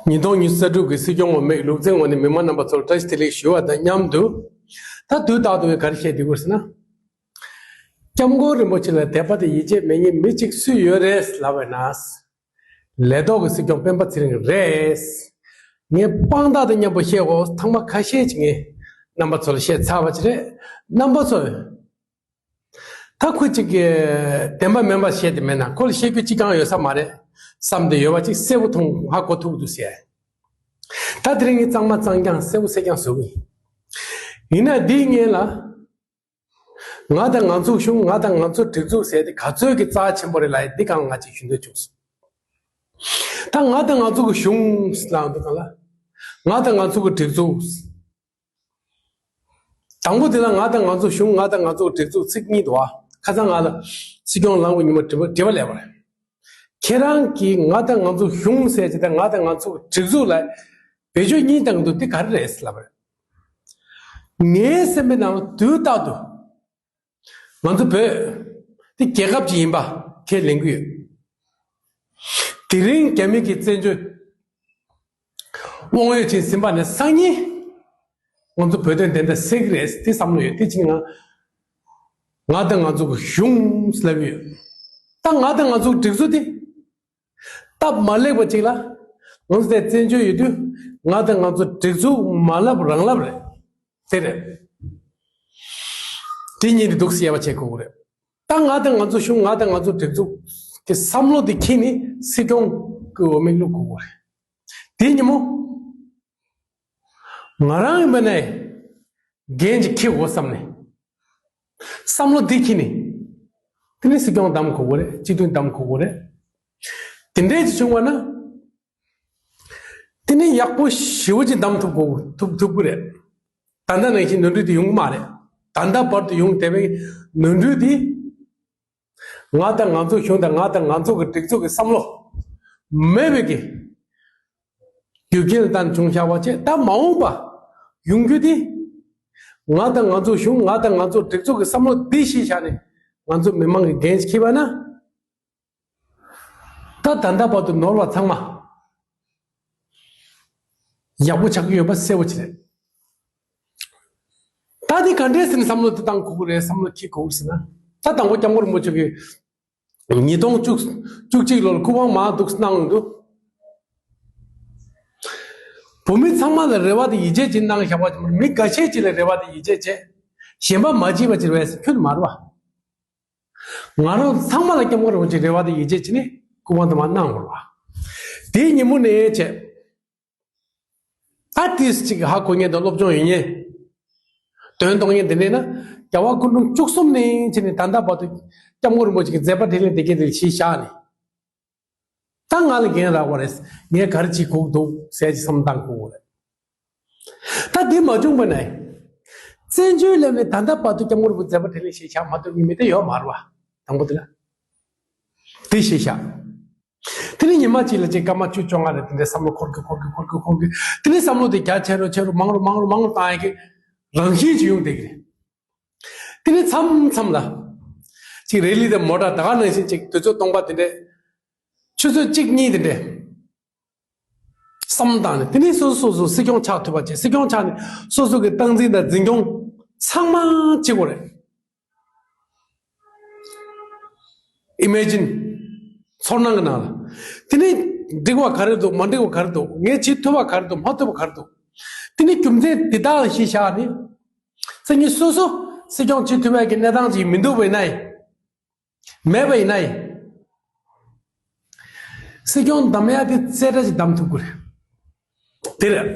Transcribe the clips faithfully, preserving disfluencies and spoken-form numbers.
ཉིས་སྟོང་ཉི་ཤུ་རྩ་དྲུག་གི་སྲིད་སྐྱོང་འོས་མིའི་ལུགས་འཛིན་འོག་ནས་མི་མང་རྣམ་པ་ཚོར་བཀྲ་ཤིས་བདེ་ལེགས་ཞུ་བ་དང་མཉམ་དུ། ད་དུས་རྟག་ཏུ་ག་རེ་བཤད་བསྡད་ཀྱི་ཡོད་ཟེར་ན། སྐྱབས་མགོན་རིན་པོ་ཆེ་ལ་དད་པ་དང་ཡིད་ཆེས་མེད་མཁན་མི་གཅིག་སུ་ཡོད་རེད་ལབ་པ་ན། ལས་ཐོག་གི་སྲིད་སྐྱོང་སྤེན་པ་ཚེ་རིང་རེད། ངས་དཔང་རྟགས་དང་མཉམ་པོ་བཤད་འོ། ཐེངས་མ་ཁ་ཤས་ཅིག་ངས་རྣམ་པ་ཚོ་ལ་བཤད་ཚར་བ་ཅིག་རེད། རྣམ་པ་ཚོས། ད་ཁོ་གཅིག་གིས་བདེན་པ་མིན་པ་བཤད་དེ་མེད་ན་ཁོ་ལ་བཤད་རྒྱུ་གཅིག་ཀྱང་ཡོད་ས་མ་རེད་བསམ་དེ་ཡོད་པ་ཅིག་གསལ་པོ་མཐོང་ཧ་གོ་ཐུབ་འདུག་ཟེར། ད་དེ་རིང་ངས་གཙང་མ་གཙང་རྐྱང་གསལ་པོ་གསལ་རྐྱང་བཟོ་གི་ཡིན། ཡིན་ན་འདིའི་སྔོན་ལ། ང་དང་ང་ཚོའི་གཞུང་། ང་དང་ང་ཚོའི་སྒྲིག་འཛུགས་ཟེར་དེ་ག་ཚོད་ཀྱི་རྩ་ཆེན་པོ་རེད་ལབ་ཡ་འདི་གང་ང་ཅིག་ཞུ་འདོད་བྱུང་སོང་། ད་ང་དང་ང་ཚོ་གི་གཞུང་ལབ་འདུག་ག་ལ། ང་དང་ང་ཚོ་གི་སྒྲིག་འཛུགས། དང་པོ་དེ་ལ་ང་དང་ང་ཚོ་གཞུང་། ང་དང་ང་ཚོ་གི་སྒྲིག་འཛུགས་ཚིག་གཉིས་འདུག་ཨ། ཁ་སང་ང་ལ་སྲིད་སྐྱོང་ལངས་པའི་ཉིན་མོ་དྲི་བ་དྲི་བ་སླེབས་པ་རེད། ཁྱེད་རང་གིས་ང་དང་ང་ཚོ་གཞུང་ཟེར་གྱི་དང་ང་དང་ང་ཚོ་གི་སྒྲིག་འཛུགས་ལ་བེད་སྤྱོད་གཉིས་བཏང་གི་འདུག་འདི་ག་རེ་རེད་ལབ་པ་རེད། ངའི་སེམས་པའི་ནང་ལ་དུས་རྟག་ཏུ། ང་ཚོ་བོད་འདི་རྒྱལ་ཁབ་ཅིག་ཡིན་པ་ཁས་ལེན་གྱི་ཡོད། དེ་རིང་རྒྱ་མི་གི་བཙན་བྱོལ་དབང་འོས་ཆེན་ཟིན་པ་ནས་སང་ཉིན་ང་ཚོ་བོད་དོན་བདེན་མཐའ་གསལ་གྱི་རེད་དེ་བསམ་བློ་ཡོད། དེ་ཕྱིན་ང་ང་དང་ང་ཚོ་གི་གཞུང་ལབ་ཡོད། ད་ང་དང་ང་ཚོ་གི་སྒྲིག་འཛུགས་དེ་སྟབས་མ་ལེགས་པ་ཅིག་ལ་ང་ཚོ་དེ་བཙན་བྱོལ་ཡོད་དུས་ང་དང་ང་ཚོ་སྒྲིག་འཛུགས་མ་ལབ་རང་ལབ་རེད། དེ་རེད། དེ་གཉིས་དེ་འདུག་སེ་ཡ་བ་བྱེད་དགོས་ཀྱི་རེད། ད་ང་དང་ང་ཚོ་གཞུང་། ང་དང་ང་ཚོ་སྒྲིག་འཛུགས་ཀྱི་བསམ་བློ་དེ་འཁྱེར་ནས་སྲིད་སྐྱོང་གི་འོས་མི་བླུག་དགོས་ཀྱི་རེད། དེ་ཉིན་མོ་ང་རང་ཡིན་པ་ནས་འགན་ཅིག་འཁྱེར་དགོས་བསམ་ནས། བསམ་བློ་འདི་འཁྱེར་ནས། དེ་ནས་སྲིད་སྐྱོང་བདམས་དགོས་ཀྱི་རེད། སྤྱི་འཐུས་བདམས་དགོས་ཀྱི་རེད། དེ་འདྲས་ཅིག་བྱུང་བ་ན། དེ་ནས་ཡག་པོ་ཞེ་པོ་ཅིག་བདམས་ཐུབ་དགོས། ཐུབ་ཐུབ་ཀྱི་རེད། ད་ལྟ་ནང་བཞིན་ནོར་འཁྲུལ་དེ་ཡོང་གི་མ་རེད། ད་ལྟ་བར་དུ་ཡོང་བསྡད་པའི་ནོར་འཁྲུལ་དེ། ང་དང་ང་ཚོ་གཞུང་དང་ང་དང་ང་ཚོ་གི་སྒྲིག་འཛུགས་ཀྱི་བསམ་བློ་མེད་པའི་གི་རྒྱུ་རྐྱེན་ལ་བརྟེན་བྱུང་བཞག་པ་བྱས། ད་མ་འོངས་པ་ཡོང་རྒྱུ་དེ་ང་དང་ང་ཚོ་གཞུང་། ང་དང་ང་ཚོ་སྒྲིག་འཛུགས་ཀྱི་བསམ་བློ་འདི་གཞི་བཞག་ནས་ང་ཚོ་མི་མང་གི་འགན་ཞིག་འཁྱེར་བ་ན། ད་ད་ལྟ་བར་དུ་ནོར་བ་ཚང་མ་ཡག་པོ་ཆགས་ཀྱི་ཡོད་པ་གསལ་པོ་ཅིག་རེད། ད་འདི་ག་འདྲས་ཟེར་ནས་བསམ་བློ་དེ་བཏང་དགོས་ཀྱི་རེད། བསམ་བློ་འཁྱེར་དགོས་ཀྱི་ཟེར་ན། ད་དང་པོ་སྐྱབས་མགོན་རིན་པོ་ཆེ་གིས་ཉིས་སྟོང་བཅུ་བཅུ་གཅིག་ལོར་སྐུ་དབང་མར་འདུག་གནང་འདུག་བོད་མི་ཚང་མ་ལ་རེ་བ་དང་ཡིད་ཆེས་ཅིག་གནང་བཞག་པ་ཅིག་མ་རེད། མི་འགའ་ཤས་ཅིག་ལ་རེ་བ་དང་ཡིད་ཆེས་བྱས། གཞན་པ་མ་བྱེད་པ་ཅིག་རེད་ཟེར་ཁྱོན་ནས་མ་རེད་བ། ང་རང་ཚང་མ་ལ་སྐྱབས་མགོན་རིན་པོ་ཆེ་རེ་བ་དང་ཡིད་ཆེས་བྱས་ནས་སྐུ་དབང་དུ་མར་གནང་དགོས་རེད་བ། དེའི་ཉིན་མོ་ནས་བྱས། ད་ཏིས་ཅིག་ཧ་གོ་མཁན་དང་སློབ་སྦྱོང་ཡོད་མཁན། དོན་གཏོང་མཁན་དེ་འདྲས་ན། རྒྱལ་བ་སྐུ་ཕྲེང་བཅུ་གསུམ་ནས་བྱས་ནས་ད་ལྟ་བར་དུ་སྐྱབས་མགོན་རིན་པོ་ཆེ་གི་མཛད་པ་འཕྲིན་ལས་དེ་གའི་དེ་གཞི་བཞག་ནས། ད་ང་ལ་འགན་རག་པ་རེད། ངས་ག་རེ་བྱེད་དགོས་འདུག་ཟེར་གྱི་བསམ་བཏང་དགོས་རེད། ད་འདི་མ་བྱུང་བ་ནས། བཙན་བྱོལ་སླེབས་ནས་ད་ལྟ་བར་དུ་སྐྱབས་མགོན་རིན་པོ་ཆེ་མཛད་པ་འཕྲིན་ལས་གཞི་བཞག་མ་ཐུབ་མཁན་མི་དེ་ཡོད་མ་རེད་བ། དང་པོ་དེ་ལ། དེ་གཞི་བཞག་དེ་ནས་ཉི་མ་གཅིག་ལ་ཅིག་སྐར་མ་བཅུ་བཅོ་ལྔ་རེ་དེ་འདྲའི་བསམ་བློ་འཁོར་གི་འཁོར་གི་འཁོར་གི་འཁོར་གི། དེ་ནས་བསམ་བློ་དེ་རྒྱ་ཆེ་རུ་ཆེ་རུ་མང་རུ་མང་རུ་མང་རུ་བཏང་ཡ་གི་རང་བཞིན་ཅིག་ཡོང་བསྡད་གི་རེད། དེ་ནས་མཚམས་མཚམས་ལ་ཅིག་རེ་ལི་དང་མོ་ཊ་ད་ག་ནང་བཞིན་ཅིག་དུས་ཚོད་སྟོང་པ་དེ་འདྲས་ཆུ་ཚོད་གཅིག་གཉིས་དེ་འདྲས་བསམ་བཏང་ནས། དེ་ནས་སོ་སོ་སོ་སོ་སྲིད་སྐྱོང་ཆགས་ཐུབ་པ་བྱས། སྲིད་སྐྱོང་ཆགས་ནས་སོ་སོ་གི་སྟངས་འཛིན་དང་འཛིན་སྐྱོང་ཚང་མ་གཅིག་པ་རེད། ཨི་མེ་ཇིན། ཚོར་སྣང་གི་ནང་ལ། དེ་ནས་འགྲིག་པ་ག་རེ་འདུག་མ་འགྲིག་པ་ག་རེ་འདུག་ངས་བྱེད་ཐུབ་པ་ག་རེ་འདུག་མ་ཐུབ་པ་ག་རེ་འདུག་དེ་ནས་རྒྱུ་མཚན་འདི་དག་ལ་གཞི་བཞག་ནས། སང་ཉིན་སོ་སོ་སྲིད་སྐྱོང་བྱེད་ཐུབ་པའི་གི་གནས་སྟངས་ཅིག་མི་འདུག་པ་ཡིན་ན་ཡང་། མེད་པ་ཡིན་ན་ཡང་། སྲིད་སྐྱོང་བདམས་ཡ་དེ་རྩེ་གྲ་ཅིག་བདམས་ཐུབ་དགོས་རེད། དེ་རེད།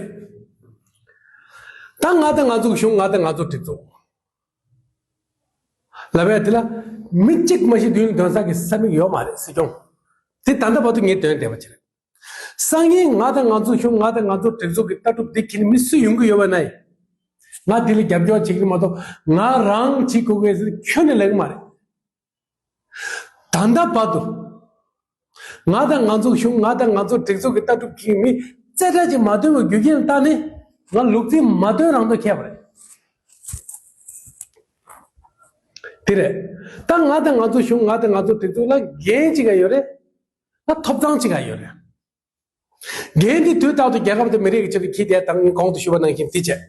ད་ང་དང་ང་ཚོ་གཞུང་། ང་དང་ང་ཚོ་སྒྲིག་འཛུགས་ལབ་ཡ་དེ་ལ་མི་གཅིག་མ་གཏོགས་མདུན་ལ་འདོན་ས་གི་ས་མིག་ཡོད་མ་རེད། སྲིད་སྐྱོང་དེ་ད་ལྟ་བར་དུ་ངས་འདོན་བསྡད་པ་ཅིག་རེད། སང་ཉིན་ང་དང་ང་ཚོ་གཞུང་། ང་དང་ང་ཚོ་སྒྲིག་འཛུགས་ཀྱི་ལྟ་གྲུབ་འདི་འཁྱེར་ནས་མི་སུ་ཡོང་གི་ཡོད་པ་ན་ཡང་། ང་འདི་ལ་རྒྱབ་སྐྱོར་བྱེད་ཀྱི་རེད་མ་གཏོགས་ང་རང་བྱེད་དགོས་ཀྱི་ཟེར་ཁྱོན་ནས་ལབ་ཀྱི་མ་རེད། ད་ལྟ་བར་དུ་ང་དང་ང་ཚོ་གཞུང་། ང་དང་ང་ཚོ་སྒྲིག་འཛུགས་ཀྱི་ལྟ་གྲུབ་ཀྱི་མི་རྩེ་གྲ་ཅིག་མ་འདོན་པའི་རྒྱུ་རྐྱེན་ལ་བརྟེན་ནས་ང་ལུག་རྫི་མ་འདོན་རང་འདོད་ཁེལ་བ་རེད། དེ་རེད། ད་ང་དང་ང་ཚོ་གཞུང་། ང་དང་ང་ཚོ་སྒྲིག་འཛུགས་ལ་འགན་ཅིག་ག་ཡོད་རེད། ད་ཐོབ་ཐང་ཅིག་ག་ཡོད་རེད། འགན་འདི་དུས་རྟག་ཏུ་རྒྱལ་ཁབ་དང་མི་རིགས་ཀྱི་ཆེད་དུ་འཁྱེར་བསྡད་དང་གོང་དུ་ཞུས་པ་ནང་བཞིན་འདི་བྱས།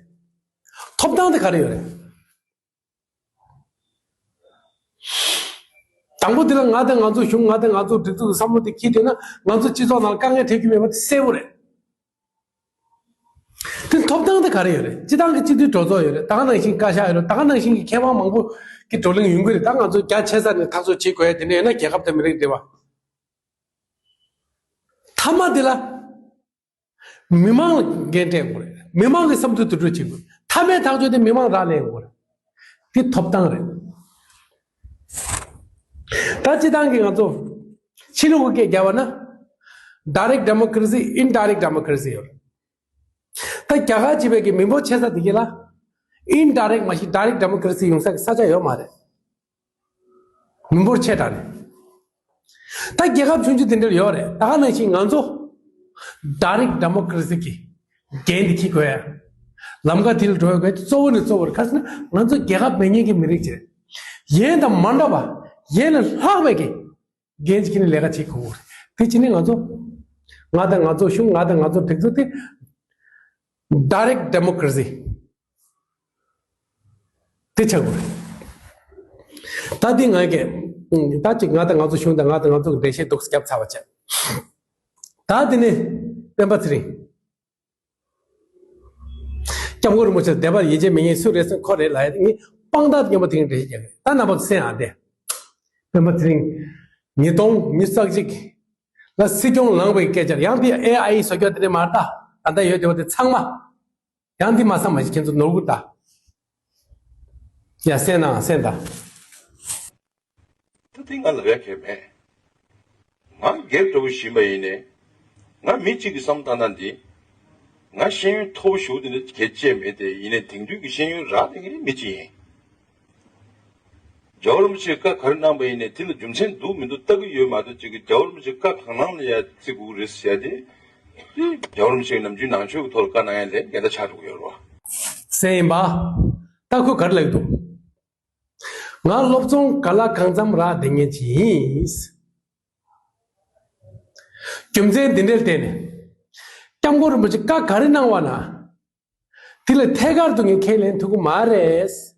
ཐོབ་ཐང་དེ་ག་རེ་ཡོད་རེད། དང་པོ་འདི་ལ་ང་དང་ང་ཚོ་གཞུང་ང་དང་ང་ཚོ་སྒྲིག་འཛུགས་ཀྱི་བསམ་བློ་དེ་འཁྱེར་བསྡད་ན་ང་ཚོ་སྤྱི་ཚོགས་ནང་ལ་དཀའ་ངལ་འཕྲད་རྒྱུ་མེད་པ་དེ་གསལ་པོ་རེད། དེ་ཐོབ་ཐང་དེ་ག་རེ་ཡོད་རེད། སྤྱི་བཏང་གི་སྤྱི་འཐུས་གྲོས་ཚོགས་ཡོད་རེད། ད་ག་ནང་བཞིན་བཀའ་ཤག་ཡོད་རེད། ད་ག་ནང་བཞིན་གྱི་ཁེ་དབང་མང་པོ་གི་བགྲོ་གླེང་ཡོང་གི་རེད། ད་ང་ཚོ་རྒྱ་ཆེ་ས་ནས་ཐག་གཅོད་བྱེད་དགོས་ཡ་དེ་འདྲ་ཡོད་ན་རྒྱལ་ཁབ་དང་མི་རིགས་འབྲེལ་བ། མཐའ་མ་དེ་ལ་མི་མང་ལ་འགན་སྤྲད་དགོས་རེད། མི་མང་གི་བསམ་ཚུལ་དུ་སྒྲུབ་བྱེད་དགོས། མཐའ་མའི་ཐག་གཅོད་དེ་མི་མང་རག་ལས་དགོས་རེད། དེ་ཐོབ་ཐང་རེད། ད་སྤྱི་བཏང་གི་ང་ཚོ་ཕྱི་ལོགས་ཀྱི་སྐད་རྒྱབ་པ་ན་direct democracy, indirect democracy ཡོད་རེད། ད་རྒྱ་གར་བྱེད་པའི་གི་མི་འབོར་ཆེ་ས་དེ་གི་ལ་indirect མ་གཞི་direct democracy ཡོང་ས་གི་ས་ཆ་ཡོད་མ་རེད། མི་འབོར་ཆེ་དྲགས་ནས། ད་རྒྱལ་ཁབ་ཆུང་ཆུང་དེ་འདྲ་ཡོད་རེད། ད་ག་ནང་བཞིན་ང་ཚོ་direct democracy གི་འགན་དེ་འཁྱེར་དགོས་ཡ། ལམ་ཁ་དེ་ལ་འགྲོ་ཡ་དགོས་གཙོ་བོ་ནས་གཙོ་བོར་ག་ཟེར་ན་ང་ཚོ་རྒྱལ་ཁབ་མེད་མཁན་གྱི་མི་རིགས་ཅིག་རེད། ཡན་དང་མ་འདྲ་བ་ཡན་ལས་ལྷག་པའི་གི་འགན་ཅིག་ནི་ལས་ཀ་བྱེད་དགོས་རེད། དེ་ཅི་ནི་ང་ཚོ་ང་དང་ང་ཚོ་གཞུང་ང་དང་ང་ཚོ་སྒྲིག་འཛུགས་དེ་direct democracy དེ་ཆགས་དགོས་རེད། ད་འདི་ང་གི་ད་ཅིག་ང་དང་ང་ཚོ་གཞུང་དང་ང་དང་ང་ཚོ་གི་འགྲེལ་བཤད་འདུག་སེ་བརྒྱབ་ཚར་བ་བྱས། ད་འདི་ནི་སྤེན་པ་ཚེ་རིང་། སྐྱབས་མགོན་རིན་པོ་ཆེ་དད་པ་ཡིད་ཆེས་མེད་མཁན་སུ་རེད་ཟེར་ཁོ་རེད་ལབ་ཡ་དེ་ངས་དཔང་རྟགས་རྙིང་པ་དེ་རིང་འགྲེལ་བཤད་རྒྱག་གི་རེད། ད་རྣམ་པ་ཚོ་གསན་ཨ་དེ། སྤེན་པ་ཚེ་རིང་ཉིས་སྟོང་ཉི་ཤུ་རྩ་གཅིག་ལ་སྲིད་སྐྱོང་ལངས་པའི་སྐད་ཆ་ཡང་དེ་ཨེ་ཨའི་བཟོ་རྒྱུ་དེ་འདྲ་མ་རེད། ད་ད་ལྟ་ཡོད་བསྡད་པ་དེ་ཚང་མ། ཡང་འདི་མ་བསམ་མ་ཤེས་ཁྱེད་ཚོ་ནོར་གུ་ལྟ། ཡ་གསན་ན་གསན་ད། ད་འདི་ང་ལབ་ཡ་གལ་མེད། ང་སྒེར་འདྲ་བོ་ཞིག་མ་ཡིན་ནས། ང་མི་གཅིག་གི་བསམ་བཏང་ན་འདི། ང་ཤེས་ཡོན་མཐོ་པོ་ཞེ་པོ་དེ་འདྲ་གལ་ཆེ་མེད་དེ་ཡིན་ནའི་དེང་དུས་ཀྱི་ཤེས་ཡོན་རག་ལས་ཀྱི་མི་གཅིག་ཡིན། རྒྱལ་བ་རིན་པོ་ཆེས་བཀའ་ག་རེ་གནང་པ་ཡིན་ནའི་དེ་ལ་རྒྱུ་མཚན་འདུག་མི་འདུག་ལྟ་གི་ཡོད་མ་གཏོགས་ཅིག་གི་རྒྱལ་བ་རིན་པོ་ཆེས་བཀའ་གང་གནང་ལ་ཡ་བརྩི་དགོས་རེད་ཟེར་ཏེ། དེ་རྒྱལ་བ་རིན་པོ་ཆེས་ནམ་རྒྱུན་ནང་ཆོས་ཀྱི་ཐོག་ལ་བཀའ་གནང་ཡ་ལས་འགལ་ཟླ་ཆགས་འགྲོ་གི་ཡོད་རེད་བ། ཟེར་ཡིན་པ། ད་ཁོས་ག་རེ་ལབ་ཀྱི་འདུག་ང་སློབ་སྦྱོང་ག་ལ་གང་འཚམ་རག་བསྡད་མཁན་ཅིག་ཡིན། རྒྱུ་མཚན་འདི་འདྲར་བརྟེན་ནས། སྐྱབས་མགོན་རིན་པོ་ཆེས་བཀའ་ག་རེ་གནང་བ་ན། དེ་ལ་ཐད་ཀར་དུ་ངས་ཁས་ལེན་ཐུབ་ཀྱི་མ་རེད།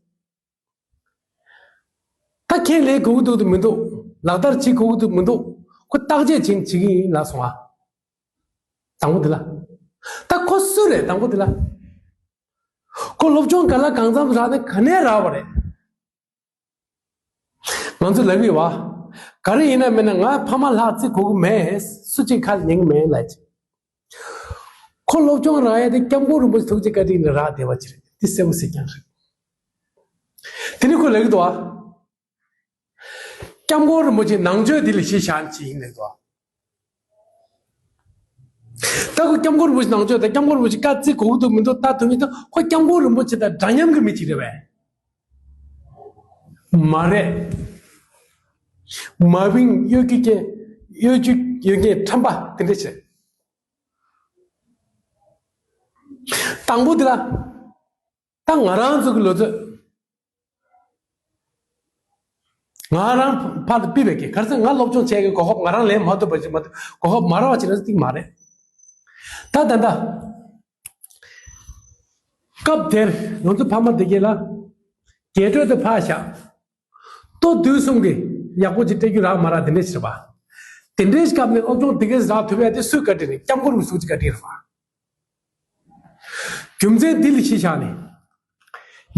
ད་ཁས་ལེན་དགོས་ཀྱི་འདུག་འདུག་མི་འདུག་ལག་བསྟར་བྱེད་དགོས་ཀྱི་འདུག་མི་འདུག་ཁོ་བརྟག་དཔྱད་བྱེད་བྱེད་ཀྱི་ཡིན་ལབ་སོང་ཨ། དང་པོ་དེ་ལ། ད་ཁོ་སུ་རེད་དང་པོ་དེ་ལ། ཁོ་སློབ་སྦྱོང་ག་ལ་གང་འཚམ་རག་ནས་ག་ནས་རག་པ་རེད། ང་ཚོ་ལབ་ཡོད་བ། ག་རེ་ཡིན་ན་མིན་ན་ང་ཕ་མ་ལྷག་བརྩི་དགོས་ཀྱི་མེད། སུ་གཅིག་ཁ་ལ་ཉན་གྱི་མེད་ལབ་ཅིག་ཁོ་སློབ་སྦྱོང་རག་ཡ་དེ་སྐྱབས་མགོན་རིན་པོ་ཆེ་ཐུགས་རྗེ་བཀའ་དྲིན་ལ་རག་བསྡད་པ་ཅིག་རེད། དེ་གསལ་པོ་གསལ་རྐྱང་རེད། དེ་ནི་ཁོས་ལབ་ཀྱི་འདུག་ཨ། སྐྱབས་མགོན་རིན་པོ་ཆེ་ནང་ཆོས་དེ་ལ་གཞི་བཞག་ཅིག་ཡིན་ལབ་འདུག་ཨ། ད་ཁོ་སྐྱབས་མགོན་རིན་པོ་ཆེ་ནང་ཆོས་དང་སྐྱབས་མགོན་རིན་པོ་ཆེ་བཀའ་བརྩི་དགོས་ཀྱི་འདུག་མི་འདུག་ལྟ་ཐུབ་མི་ཐུབ་ཁོ་སྐྱབས་མགོན་རིན་པོ་ཆེ་དང་འདྲ་མཉམ་གྱི་མི་ཅིག་རེད་པས། མ་རེད། མ་བིང་གཡོ་སྒྱུ་གྱི་གཡོ་སྒྱུ་གཡོ་མཁན་ཁྲམ་པ་དེ་འདྲ་བྱས། དང་པོ་དེ་ལ། ད་ང་རང་ཚོ་གི་ལོ་ཚོད། ང་རང་ཕར་དུ་ཕུད་པའི་གི་ག་རེ་ཟེར་ང་སློབ་སྦྱོང་བྱས་གི་གོ་སྐབས་ང་རང་ལེན་མ་ཐུབ་པ་ཞིག་མ་ཐུབ་གོ་སྐབས་མ་རག་པ་ཞིག་རེད་ཟེར་ཏིག་མ་རེད། ད་ད་ད། སྐབས་དེར་ང་ཚོ་ཕ་མ་དེ་གས་ལ། རྒྱས་སྤྲོས་དེ་ཕར་བཞག་ལྟོ་དུས་གསུམ་གྱི་ཡག་པོ་ཅིག་སྤྲད་རྒྱུ་རག་མ་རག་དེ་འདྲས་ཞིག་རེད་པ། དེ་འདྲའི་སྐབས་ནས་སློབ་སྦྱོང་དེ་གས་རག་ཐུབ་ཡ་དེ་སུའི་བཀའ་དྲིན་རེད། སྐྱབས་མགོན་རིན་པོ་ཆེའི་བཀའ་དྲིན་རེད་པ། རྒྱུ་མཚན་འདི་ལ་གཞི་བཞག་ནས།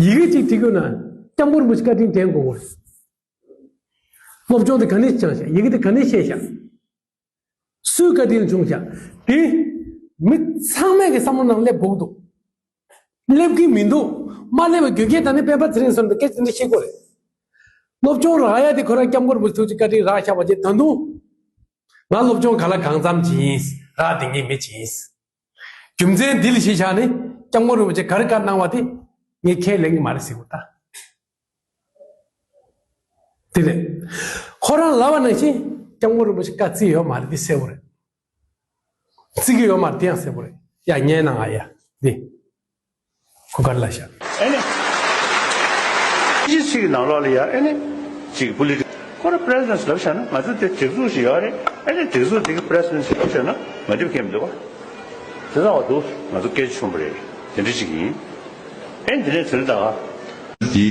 ཡི་གེ་གཅིག་བྲིས་དགོས་ན་སྐྱབས་མགོན་རིན་པོ་ཆེའི་བཀའ་དྲིན་དྲན་དགོས་པ་རེད། སློབ་སྦྱོང་དེ་ག་ནས་སྦྱངས་ཤག་ཡི་གེ་དེ་ག་ནས་ཤེས་ཤག་སུའི་བཀའ་དྲིན་བྱུང་ཤག་དེ་མི་ཚང་མས་ཀྱི་བསམ་བློ་ནང་སླེབས་དགོས་ཀྱི་འདུག་སླེབས་ཀྱི་མི་འདུག་མ་སླེབས་པའི་རྒྱུ་རྐྱེན་དང་ནི་སྤེན་པ་ཚེ་རིང་ཟེར་འདུག་སྐད་ཆ་འདི་ཤེས་དགོས་རེད། སློབ་སྦྱོང་རག་ཡ་དེ་ཁོ་རང་སྐྱབས་མགོན་རིན་པོ་ཆེ་ཐུགས་རྗེ་བཀའ་དྲིན་རག་ཤག་པ་ཅིག་ད་དུང་། ང་སློབ་སྦྱོང་ག་ལ་གང་འཚམ་ཅིག་ཡིན། རག་བསྡད་མཁན་མི་ཅིག་ཡིན། རྒྱུ་མཚན་འདི་ལ་གཞི་བཞག་ནས་སྐྱབས་མགོན་རིན་པོ་ཆེ་ག་རེ་བཀའ་གནང་བ་དེ་ངས་ཁས་ལེན་གྱི་མ་རེད་ཟེར་དགོས་ད། དེ་རེད། ཁོ་རང་ལབ་པ་ནང་བཞིན་སྐྱབས་མགོན་རིན་པོ་ཆེ་བཀའ་བརྩི་ཡོད་མ་རེད་འདི་གསལ་པོ་རེད། བརྩི་གི་ཡོད་མ་རེད་དེ་ཡང་གསལ་པོ་རེད། ཡ་ཉན་ན་ང་ཡ་འདི། ཁོ་ག་རེ་ལབ་ཤག་ཨེ་ནི། སྤྱི་ཚིག་གི་ནང་ལོགས་ལ་ཡ་ཨེ་ནི། ཅིག་པོ་ལི་ཊི་ཁོ་ར་པི་རེ་སི་ཌེན་ཊི་ལབ་བཞག་ན་ང་ཚོ་དེ་སྒྲིག་འཛུགས་ཤིག་ཡོད་རེད། ཨེ་ནི་སྒྲིག་འཛུགས་དེ་གི་པི་རེ་སི་ཌེན་ཊི་ལབ་བཞག་ན་མ་འགྲིག་མཁན་མི་འདུག་བ། དེ་ལྟ་བ་འདུག་ང་ཚོ་སྐད་ཆ་ཆུང་པ་རེད། དེ་འདྲ་ཅིག་ཡིན། ཨེ་འདི་ནས་དེ་ལྟ་བ། འདི་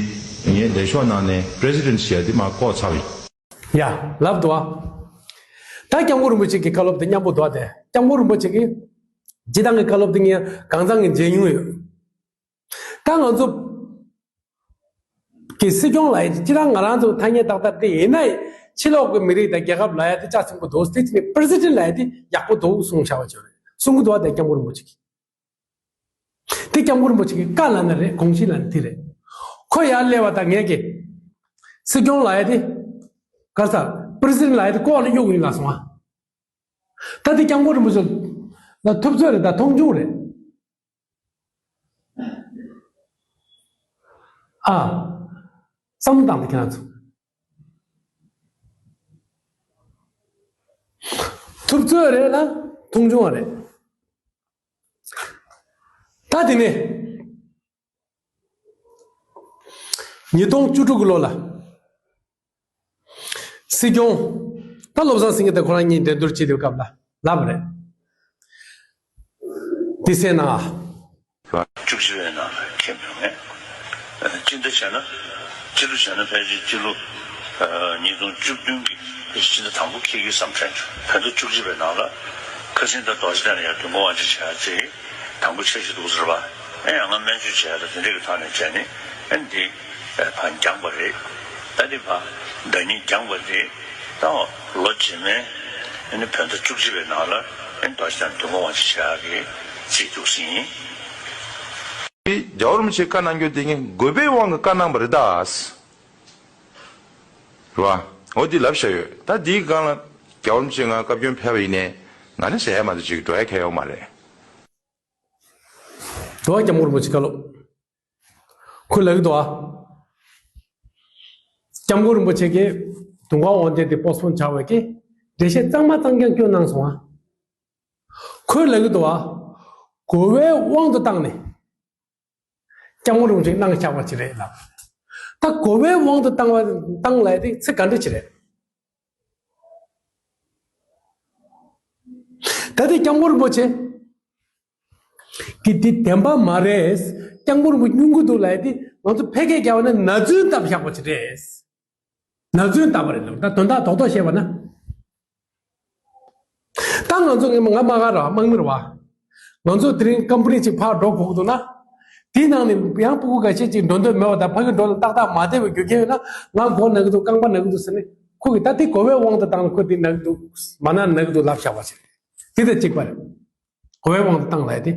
ངས་ལས་ཤོག་ནང་ནས་པི་རེ་སི་ཌེན་ཊི་ཞེས་འདི་མར་བཀོག་ཚར་བ་ཡིན། ཡ། ལབ་འདུག་ཨ། ད་སྐྱབས་མགོན་རིན་པོ་ཆེ་གི་བཀའ་སློབ་དེ་མཉམ་པོ་འདུག་ཨ། དེ་སྐྱབས་མགོན་རིན་པོ་ཆེ་གི་སྤྱི་བཏང་གི་བཀའ་སློབ་དེ་ངས་གང་ཚང་གི་མཇལ་མྱོང་ཡོད། ད་ང་ཚོ་གི་སྲིད་སྐྱོང་ལ་ཡ་སྤྱི་བཏང་ང་རང་ཚོ་ཐ་སྙད་ཏག་ཏག་དེ་ཡིན་ན་ཡང་ཕྱི་ལོགས་ཀྱི་མི་རིགས་དང་རྒྱལ་ཁབ་ལ་ཡ་དེ་ལྕགས་ཆེན་པོ་འདུག་དེ་ཕྱི་ནས་པི་རེ་སི་ཌེན་ཊི་ལ་ཡ་དེ་ཡག་པོ་འདུག་གསུངས་བཞག་པ་བྱས་རེད། གསུང་གི་འདུག་ཨ། དེ་སྐྱབས་མགོན་རིན་པོ་ཆེ་གི། དེ་སྐྱབས་མགོན་རིན་པོ་ཆེ་གི་བཀའ་ལབ་ན་རེད། དགོངས་གཞི་ལབ་ན་དེ་རེད། ཁོ་ཡར་སླེབས་པ་དང་ངས་ཀྱི་སྲིད་སྐྱོང་ལབ་ཡ་དེ་ག་རེ་ཟེར། པི་རེ་སི་ཌེན་ཊི་ལབ་ཡ་དེ་ལྐོག་ནས་གཡུག་ཡིན་ལབ་སོང་ཨ། ད་དེ་སྐྱབས་མགོན་རིན་པོ་ཆེ་ལ་ཐུབ་ཚོད་རེད། ད་མཐོང་ཆུང་རེད་ཨ། བསམ་བློ་བཏང་དེ་ཁྱེད་རང་ཚོ། ཐུབ་ཚོད་རེད་ལ་མཐོང་ཆུང་བ་རེད། ད་དེ་ནས་ཉིས་སྟོང་བཅུ་དྲུག་གི་ལོ་ལ་སྲིད་སྐྱོང་ད་བློ་བཟང་སེང་གེ་དང་ཁོ་རང་གཉིས་འགྲན་བསྡུར་བྱེད་དུས་སྐབས་ལ་ལབ་པ་རེད། འདི་གསན་ན། བཅུ་གཅིག་པའི་ནང་ལ་ཁེལ་མྱོང་ངས། སྤྱི་ཟླ་བྱས་ན། སྤྱི་ལོ་བྱས་ན་ཕལ་ཆེར་སྤྱི་ལོ་ཉིས་སྟོང་བཅུ་བདུན་གྱི་ཕལ་ཆེར་སྤྱི་ཟླ་དང་པོ་འཁེལ་གྱི་བསམ་དྲན་བྱུང་། བོད་ཟླ་བཅུ་གཅིག་པའི་ནང་ལ་ཁ་སང་ད་རྡོ་རྗེ་གདན་ལ་ཡར་དུས་འཁོར་དབང་ཆེན་བྱས་ཅིག་དང་པོ་འཆར་གཞི་འདུག་ཟེར་བ། ཨེ་ཡང་ང་སྨན་བཅོས་བྱས་ལ་དེ་འདྲས་ཀྱི་ཐོག་ནས་བྱས་ནས་ཨེ་འདི་ཕར་འགྱངས་པ་རེད། ད་འདི་ཕར་ཟླ་ཉིན་འགྱངས་པ་རེད། ད་ལོ་རྗེས་མའི་ཨ་ནི་བོད་ཟླ་བཅུ་གཅིག་པའི་ནང་ལ་ཨ་ནི་རྡོ་རྗེ་གདན་དུས་འཁོར་དབང་ཆེན་བྱེད་ཡག་གི་རྩིས་འདུག་ཟིན་ཡིན། རྒྱལ་བ་རིན་པོ་ཆེས་བཀའ་གནང་རྒྱུ་དེ་ངས་དགོས་པའི་དབང་གིས་བཀའ་གནང་བ་རེད་ད། རེད་བ། འོ་འདི་ལབ་བཞག་ཡོད། ད་འདིའི་སྒང་ལ་རྒྱལ་བ་རིན་པོ་ཆེ་ང་བཀའ་བཀྱོན་ཕེབས་པ་ཡིན་ནའི་ང་ནི་ཟེར་ཡ་མ་གཏོགས་ཅིག་འགྲོ་ཡ་གང་ཡོད་མ་རེད། འགྲོ་བ་སྐྱབས་མགོན་རིན་པོ་ཆེ་བཀའ་སློབ། ཁོས་ལབ་ཀྱི་འདུག་ཨ། སྐྱབས་མགོན་རིན་པོ་ཆེ་གིས་དུས་འཁོར་དབང་ཆེན་དེ་པོ་སི་པོན་བྱ་བའི་གི་འགྲེལ་བཤད་གཙང་མ་གཙང་རྐྱང་སྐྱོན་གནང་སོང་ཨ། ཁོས་ལབ་ཀྱི་འདུག་ཨ། དགོས་པའི་དབང་དུ་བཏང་ནས་སྐྱབས་མགོན་རིན་པོ་ཆེ་གནང་བཞག་པ་ཅིག་རེད་ལབ། ད་དགོས་པའི་དབང་དུ་བཏང་བ་བཏང་ལབ་དེ་ཚིག་ག་འདྲ་ཅིག་རེད། ད་དེ་སྐྱབས་མགོན་རིན་པོ་ཆེ་གི་འདི་བདེན་པ་མ་རེད། སྐྱབས་མགོན་རིན་པོ་ཆེ་སྙུང་གི་འདུག་ལབ་ཡ་དེ་ང་ཚོ་ཕལ་སྐད་རྒྱག་པ་ན་ན་རྫུན་བཏབ་བཞག་པ་ཅིག་རེད། ན་རྫུན་བཏབ་པ་རེད་ལབ། ད་དོན་དག་རྡོག་རྡོག་བཤད་པ་ན། ད་ང་ཚོ་ངས་ང་དམག་སྒར་ར་དམག་མི་རེད་བ། ང་ཚོ་དེ་རིང་ཀམ་པ་ནི་གཅིག་ཕར་འགྲོ་དགོས་ཀྱི་འདུག་ན། དེའི་ནང་ནས་ཡང་སྤུ་གུ་འགའ་ཤས་ཅིག་འགྲོ་འདོད་མེད་པ་དང་ཕ་གི་འགྲོ་ལ་ཏག་ཏག་མ་བདེ་བའི་རྒྱུ་རྐྱེན་ཡོད་ན་ང་མགོ་ན་གི་འདུག་རྐང་པ་ན་གི་འདུག་ཟེར་ནས་ཁོ་གིས་ད་དེ་དགོས་པའི་དབང་དུ་བཏང་ནས་ཁོ་དེ་ན་གི་འདུག་མ་ན་ན་གི་འདུག་ལབ་བཞག་པ་ཞིག་དེ་དང་གཅིག་པ་རེད། དགོས་པའི་དབང་དུ་བཏང་ལབ་ཡ་དེ།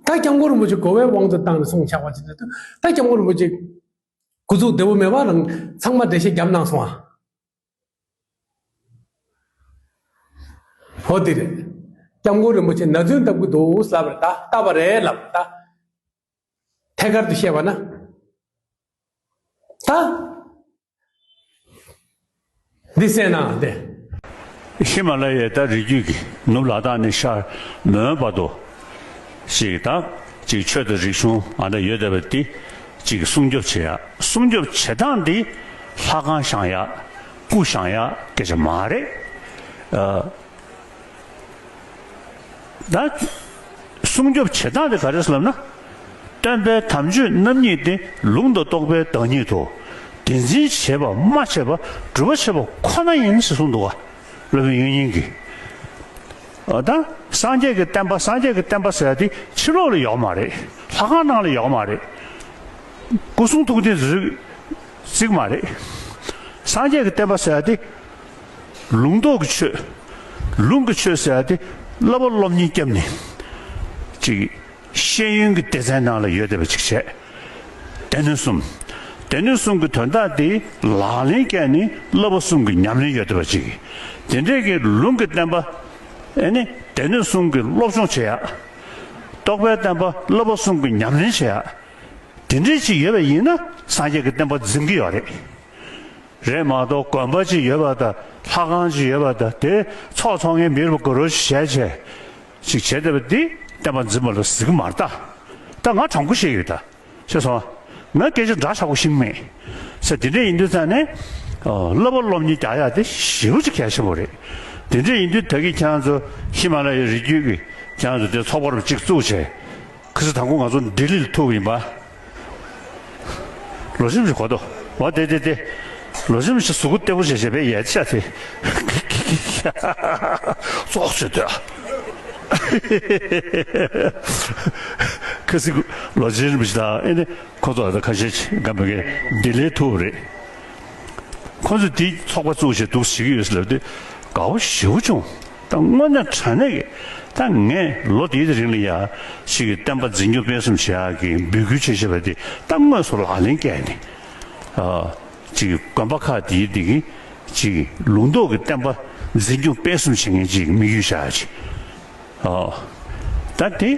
ད་སྐྱབས་མགོན་རིན་པོ་ཆེ་དགོས་པའི་དབང་དུ་བཏང་ནས་གསུངས་བཞག་པ་ཅིག་རེད་དུས་ད་སྐྱབས་མགོན་རིན་པོ་ཆེ་སྐུ་གཟུགས་བདེ་པོ་མེད་པ་རང་ཚང་མ་འགྲེལ་བཤད་བརྒྱབ་གནང་སོང་ཨ། འོ་དེ་རེད། སྐྱབས་མགོན་རིན་པོ་ཆེ་ན་རྫུན་བཏབ་ཀྱི་འདུག་ལབ་རེད་ད། བཏབ་པ་རེད་ལབ་རེད་ད། ཐད་ཀར་དུ་བཤད་པ་ན། ད། འདི་གསན་ན་དེ། ཧི་མ་ལ་ཡའི་ད་རི་རྒྱུད་ཀྱི་ནུབ་ལ་དྭགས་ནས་ཤར་མོན་བར་དུ་ཞིག་ད་ཅིག་ཆོས་དང་རིག་གཞུང་ཨ་འདྲ་ཡོད་བསྡད་པ་འདི་ཅིག་སྲུང་སྐྱོབ་བྱེད་ཡ། སྲུང་སྐྱོབ་བྱེད་སྟངས་འདི་ལྷ་ཁང་བཞེངས་ཡ། སྐུ་བཞེངས་ཡ་སྐད་ཆ་མ་རེད། ཨ། ད་སྲུང་སྐྱོབ་བྱེད་སྟངས་དེ་ག་རེ་ཟེར་ལབ་ན། སྟོན་པའི་དམ་ཆོས་རྣམ་གཉིས་ཏེ་ལུང་དང་རྟོགས་པའི་བདག་ཉིད་དོ། དེ་འཛིན་བྱེད་པ་སྨྲ་བྱེད་པ་སྒྲུབ་པ་བྱེད་པ་ཁོ་ན་ཡིན་ཞེས་གསུངས་འདུག་ག་སློབ་དཔོན་དབྱིག་གཉེན་གྱིས། ཨ་ད་སངས་རྒྱས་ཀྱི་བསྟན་པ་སངས་རྒྱས་ཀྱི་བསྟན་པ་ཟེར་ཡ་དེ་ཕྱི་ལོགས་ལ་ཡོད་མ་རེད། ལྷ་ཁང་ནང་ལ་ཡོད་མ་རེད། སྐུ་གསུང་ཐུགས་རྟེན་རྫུས་རྫིག་མ་རེད། སངས་རྒྱས་ཀྱི་བསྟན་པ་ཟེར་ཡ་དེ། ལུང་རྟོགས་ཀྱི་ཆོས། ལུང་གི་ཆོས་ཟེར་ཡ་དེ་བསླབ་པ་སློབ་གཉེར་བརྒྱབ་ནས་ཅིག་ཤེས་ཡོན་གྱི་སྡེ་ཚན་ནང་ལ་ཡོད་བསྡད་པ་ཅིག་བྱས། སྡེ་སྣོད་གསུམ། སྡེ་སྣོད་གསུམ་གྱི་དོན་དག་དེ་ལག་ལེན་བཀལ་ནས་བསླབ་པ་གསུམ་གྱི་ཉམས་ལེན་ཡོད་བསྡད་པ་ཅིག་དེ་འདྲས་ཀྱི་ལུང་གི་བསྟན་པ། ཨེ་ནི་སྡེ་སྣོད་གསུམ་གྱི་སློབ་སྦྱོང་བྱེད་ཡ། རྟོགས་པའི་བསྟན་པ་བསླབ་པ་གསུམ་གྱི་ཉམས་ལེན་བྱེད་ཡ། དེ་འདྲས་ཅིག་ཡོད་པ་ཡིན་ན་སངས་རྒྱས་ཀྱི་བསྟན་པ་འཛིན་གྱི་ཡོད་རེད། རེད་མ་གཏོགས་དགོན་པ་ཅིག་ཡོད་པ་དང་ལྷ་ཁང་ཅིག་ཡོད་པ་དང་དེ་ཚོགས་ཚོགས་མཁན་མི་རུ་དགའ་རོགས་ཞིག་བྱས་བྱས་ཅིག་བྱས་བསྡད་པ་འདི་བསྟན་པ་འཛིན་པ་ལ་ཟེར་གི་མ་རེད་ད། ད་ང་དྲང་པོ་བཤད་ཡོད་ད། ཤེས་སོང་། ང་སྐད་ཆ་འདྲ་ཆགས་པོ་ཤིང་མེད། ས་དེ་འདྲས་ཡིན་དུས་ཙང་ནས་བསླབ་པ་སློབ་གཉེར་རྒྱག་ཡག་དེ་ཞེ་པོ་ཅིག་གལ་ཆེན་པོ་རེད། དེ་འདྲས་ཡིན་དུས་ད་གིན་ཁྱེད་རང་ཚོ་ཧི་མ་ལ་ཡའི་རི་རྒྱུད་ཀྱི་ ཁྱེད་རང་ཚོ་དེ་ཚོགས་པ་རུ་གཅིག་བཙུགས་བྱས། ཁ་སང་དང་པོ་ང་ཚོ་ལྡི་ལིར་ཐུག་ཡིན་པ། ལོ་ཆེན་ཞིག་གོ་ཏོ། འོ་དེ་དེ་དེ། ལོ་ཆེན་ཞིག་གཟུགས་པོ་ལྟེ་བོ་བྱས་བྱས་པའི་ཡལ་ཆ་དེ། ཙོག་བྱེད་དོ། ཁ་སང་ལོ་ཆེན་ཞིག་དང་ཨེ་ནི་ཁོ་ཚོ་ད་ཁ་ཤས་ཅིག་ག་མེད་གི་ལྡི་ལིར་ཐུག་རེད། ཁོ་ཚོས་འདི་ཚོགས་པ་བཙུགས་བྱས་འདུག་བྱེད་ཀྱི་ཡོད་ཟེར་ལབ་དུས་དགའ་བོ་ཞེ་པོ་བྱུང་། ད་དངོས་གནས་དྲང་གནས་ཀྱི་ད་ངས་ལོ་འདིའི་རིང་ལ་ཡ་ཞིག་གི་བསྟན་པ་འཛིན་སྐྱོང་སྤེལ་གསུམ་བྱེད་ཡག་གི་འབོད་སྐུལ་བྱེད་བྱེད་པ་དེ་ད་དངོས་སུ་ལག་ལེན་བཀལ་ནས། ཨ། ཅིག་གི་དགོན་པ་ཁག་དེའི་དེ་གི་ཅིག་གི་ལུང་རྟོགས་ཀྱི་བསྟན་པ་འཛིན་སྐྱོང་སྤེལ་གསུམ་བྱེད་མཁན་ཅིག་དམིགས་ཡུལ་བཞག་ཅིག་ཨ། ད་དེ་